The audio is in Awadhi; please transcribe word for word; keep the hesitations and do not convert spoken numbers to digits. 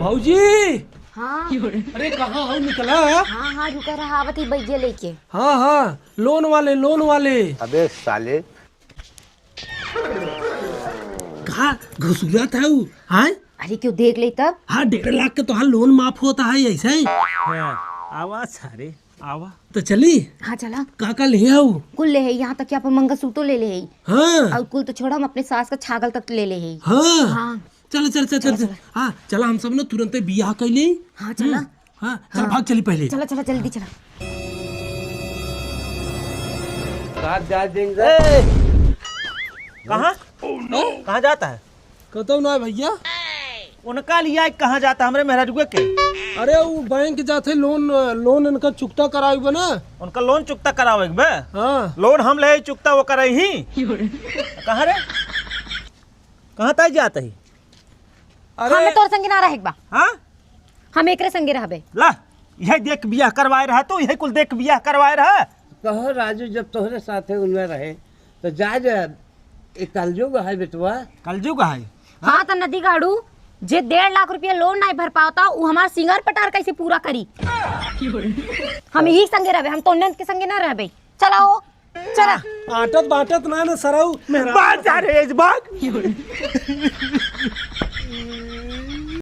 भौजी। हाँ। अरे, कहाँ हो, निकला? हाँ, हाँ, रुका रहा, आवत ही बैगिया लेके। हाँ, हाँ, लोन वाले, लोन वाले। अबे साले। कहाँ घुसुरत है उ? हाँ? अरे, क्यों देख ले तब? हाँ, डेढ़ लाख के तोहार लोन माफ होता है ऐसे ही। हाँ, आवा सारे, आवा। तो चली? हाँ, चला। का का ले आओ? कुल ले है, यहाँ तक कि अपन मंगलसूत्र ले ले है। हाँ। और कुल तो छोड़ा, हम अपने सास का छागल तक ले ले है। हाँ। हाँ। चल, चल, चल, चल, चला, चल। चला। हाँ, चला, हम सब ना तुरंते बियाह कर ले। हाँ, चला। हम्म। हाँ, चल, हाँ। भाग चली पहले। चला, चला, जल्दी चला। कहाँ जा देंगे? ए, कहाँ? कहाँ जाता है? कतौ ना भैया। उनका लिया कहाँ जाता, हमरे मेहरारुए के? अरे, वो बैंक जाते, लोन, लोन इनका चुकता करावे ना। उनका लोन चुकता करावे बे? हाँ। लोन हम ले चुकता वो करे ही। कहाँ रे? कहाँ तय जात ही? अरे हमें तोर संगे ना रहे के बा। हाँ? हम एकरे संगे रहबे। ला, यही देख बियाह करवाए रहा तू, यही कुल देख बियाह करवाए रहा। कहो राजू, जब तोहरे साथे उनमें रहे, तो जा जा, ये कलयुग है बेटवा। कलयुग है? हाँ, तो नदी गाड़ू, जे डेढ़ लाख रुपया लोन नहीं भर पावता, वो हमार सिंगार पटार कैसे पूरा करी? हम यही संगे रहबे, हम तो उन्नत के संगे ना रहबे। चलाओ। चला। आटत बाटत ना, ना सरऊ, मेहरा बात जा रे, इस बात।